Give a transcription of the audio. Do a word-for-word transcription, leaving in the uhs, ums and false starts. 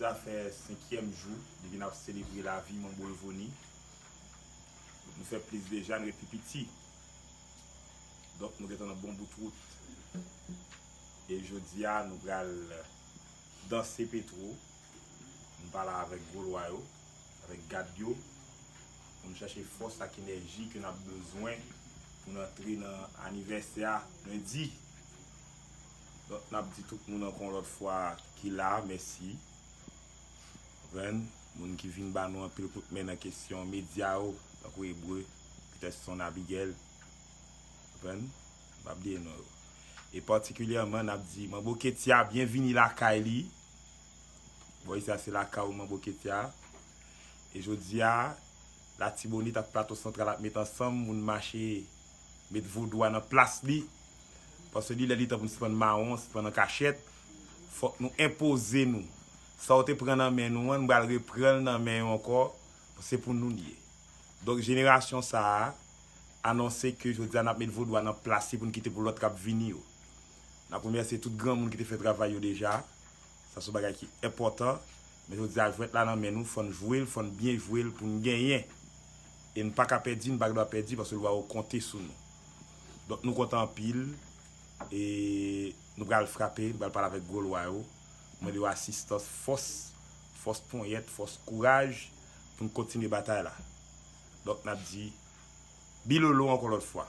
Sa fè senkyèm jou depi n ap selebre lavi Manbo Evoni. Nou fè plis deja, n ret pi piti. Donk, nou gentan nan bon bout wout. E jodi a, nou pral danse Petwo. Nou pale avèk gwo lwa yo, avèk gad yo, pou n chache fòs ak enèji ke n ap bezwen pou n antre nan anivèsè a lendi. Donk, n ap di tout moun ankò yon lòt fwa ki la, mèsi. Konprann? Moun ki vin ba nou anpil kout men nan kesyon medya yo, tankou Ebre, Peterson, Abigail. Konprann? M pa bliye non yo. E patikilyèman, n ap di Manbo Ketya, byenvini lakay li. Bò isi a se lakay ou, Manbo Ketya. E jodi a, Latibonit ak Plato Santral ap met ansanm, moun mache met vodou a nan plas li. Paske li lè li tan pou n sispann mawon, sispann an kachèt. Fòk nou enpoze nou. Sa w te pran nan men nou an, nou pral reprann l nan men yo ankò. Se pou nou l ye. Donk, jenerasyon sa a anonse ke jodi a n ap met vodou a nan plas li pou n kite pou lòt k ap vini yo. N ap remèsye tout granmoun ki te fè travay yo deja. Sa se yon bagay ki enpòtan. Men jodi a, jwèt la nan men nou, fò n jwe l, fò n byen jwe l pou n genyen. E n pa ka pèdi, n pa gen dwa pèdi, paske lwa yo konte sou nou. Donk, nou kontan anpil. E nou pral frape, nou pral pale avèk gwo lwa yo. Mande yo asistans, fòs, fòs ponyèt, fòs kouraj pou n kontinye batay la. Donk, n ap di, Bilolo ankò lòt fwa.